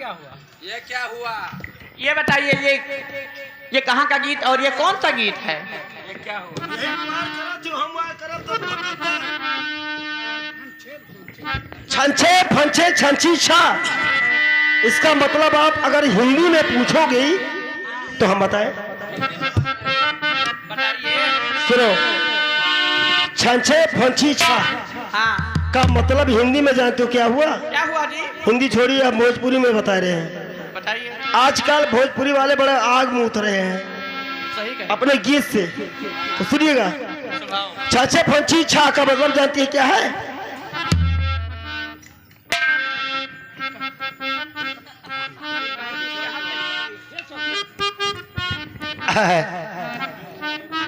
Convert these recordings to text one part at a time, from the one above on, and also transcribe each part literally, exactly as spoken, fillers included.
क्या हुआ? ये क्या हुआ? ये बताइए, ये, ये कहाँ का गीत और ये कौन सा गीत है? ये क्या हुआ? यही मार करा जो हम मार करा तो छंछे फंछे छंछी छा। इसका मतलब आप अगर हिंदी में पूछोगे तो हम बताएं। बताइए। सुनो, छंछे फंछी छा हाँ। का मतलब हिंदी में जानते हो क्या हुआ? क्या हुआ जी? हिंदी छोड़िए, आप भोजपुरी में बता रहे हैं। बताइए। आजकल भोजपुरी वाले बड़े आग में उतरे हैं सही कहे। अपने गीत से। तो सुनिएगा, सुनाओ। छंछे फंछी छा का मतलब जानती है क्या है?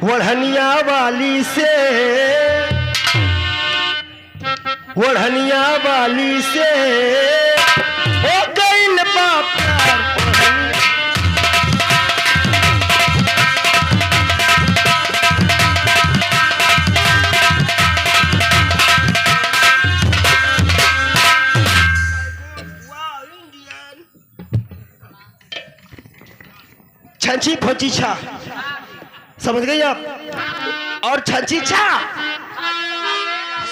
ओढ़निया वाली से, ओढ़निया वाली से हो गइल बा प्यार। छंछी फंछी छा, समझ गई आप? और छंछी छा,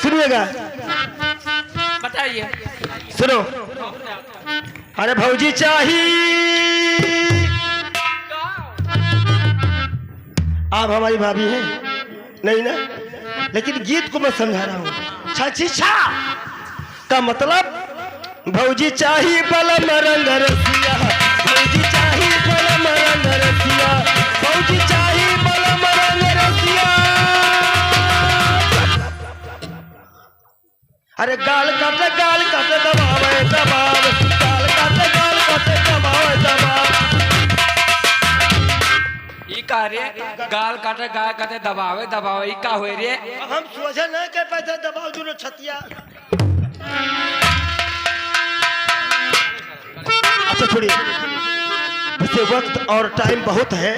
सुनिएगा, बताइए। सुनो, अरे भौजी चाही, आप हमारी भाभी हैं, नहीं ना? लेकिन गीत को मैं समझा रहा हूँ। छछी छा का मतलब, भौजी चाही बलम रंग रसिया, भौजी चाही बलम रंग रसिया, भौजी चाही बलम रंग रसिया। अरे गाल काटे, गाल काटे, दबावे, दबावे, गाल काटे, गाल काटे, दबावे, दबावे। ई का रे? गाल काटे, गाल काटे, दबावे, दबावे, ई का होए रे? हम सोझे नहीं कह पाते, दबाओ दुनो छतिया। अच्छा छोड़िए, वैसे वक्त और टाइम बहुत है,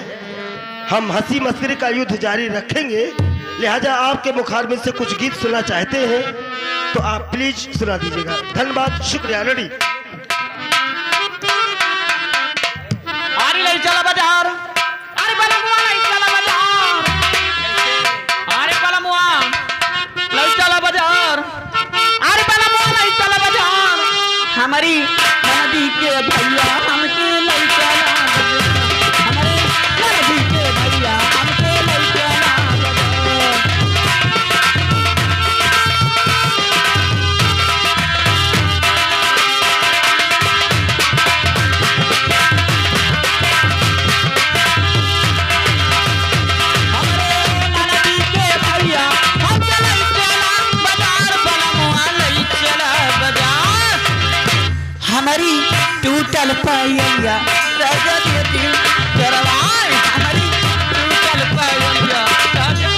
हम हंसी मस्करी का युद्ध जारी रखेंगे, लिहाजा आपके मुखारबिन से कुछ गीत सुनना चाहते हैं तो आप प्लीज सुना दीजिएगा। धन्यवाद, शुक्रिया। रेडी? अरे ले चला बाजार, अरे बलमुआ ले चला बाजार, अरे बलमुआ ले चला बाजार। अरे बलमुआ लई चला बाजार। हमरी ननदी के भैया हमके लई चला बाजार। हमरे ननदी के भैया हमके लई चला बाजार। हमरे ननदी के भैया, हमके लई चला बाजार, बलमुआ लई चला बाजार। हमरी टूटल पायलिया, राजा देती चोरवाए, हमरी टूटल पायलिया, राजा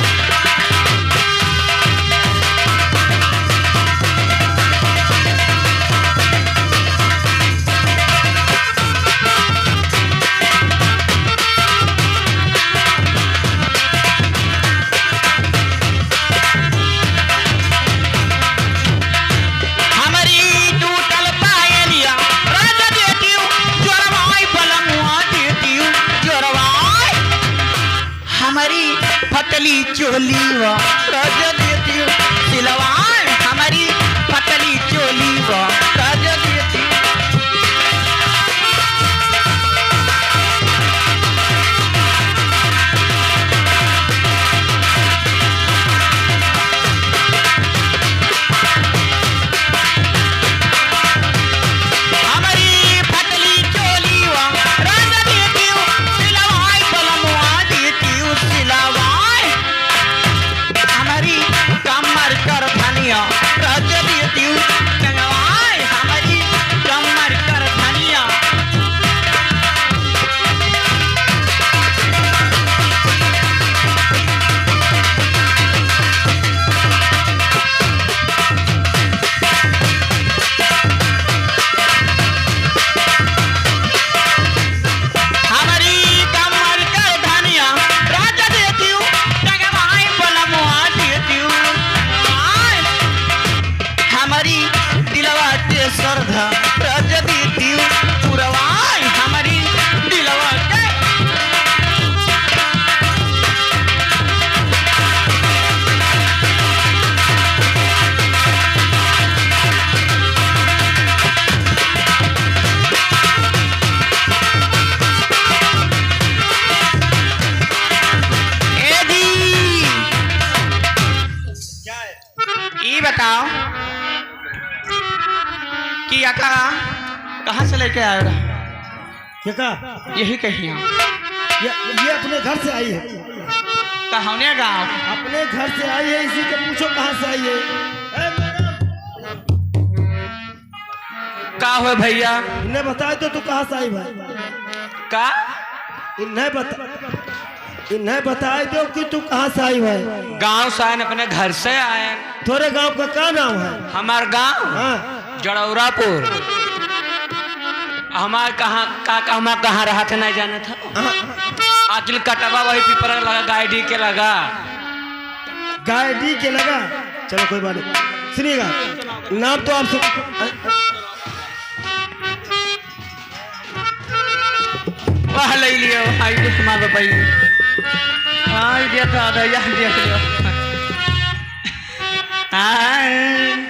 हमरी टूटल पायलिया, राजा देतियो, जोरवाई बलमुआ देतियो, जोरवाई। हमरी फटली चोली वा, राजा देतियो, सिलवाई। हमरी फटली चोली वा, राजा देतियो। हमरी फटली चोली वा, राजा देतियो, सिलवाई बलमुआ देतियो, सिलवाई। हमरी कमर कर धनिया, राजा देतियो, टंगवाई। हमरी कमर कर धनिया। हमरी कमर कर धनिया, राजा देतियो, टंगवाई बलमुआ देतियो। आय। हमरी दिलवा के सरधा, राजा देतियो, पूरा कहाँ से लेके आए रहा? ये का? यही कहिया। ये, ये अपने घर से आई है। कौने गाँव? अपने घर से आई है, इसी से पूछो कहाँ से आई है। ए, मैडम। का हो भैया? इन्हें बताए तो तू कहाँ से आई भाई? का? इन्हें बता, इन्हें बताए दो कि तू कहाँ से आई भाई? गाँव से आयन, अपने घर से आयन। तोरे गाँव का का नाम है? हमार गाँव? हाँ। जड़ौरापुर। हमार कहाँ, का, का, हमार कहाँ रहत है, नहीं जानत है। हाँ। आखिर कटवा वही पीपर लगा, गायडी के लगा। गायडी के लगा। चलो, कोई बात नहीं। सुनिएगा, नाम तो आप सुन। वाह, ले लियो, आई देख माँ बापाई। आई देख दादा, यहाँ देख लियो। हाँ।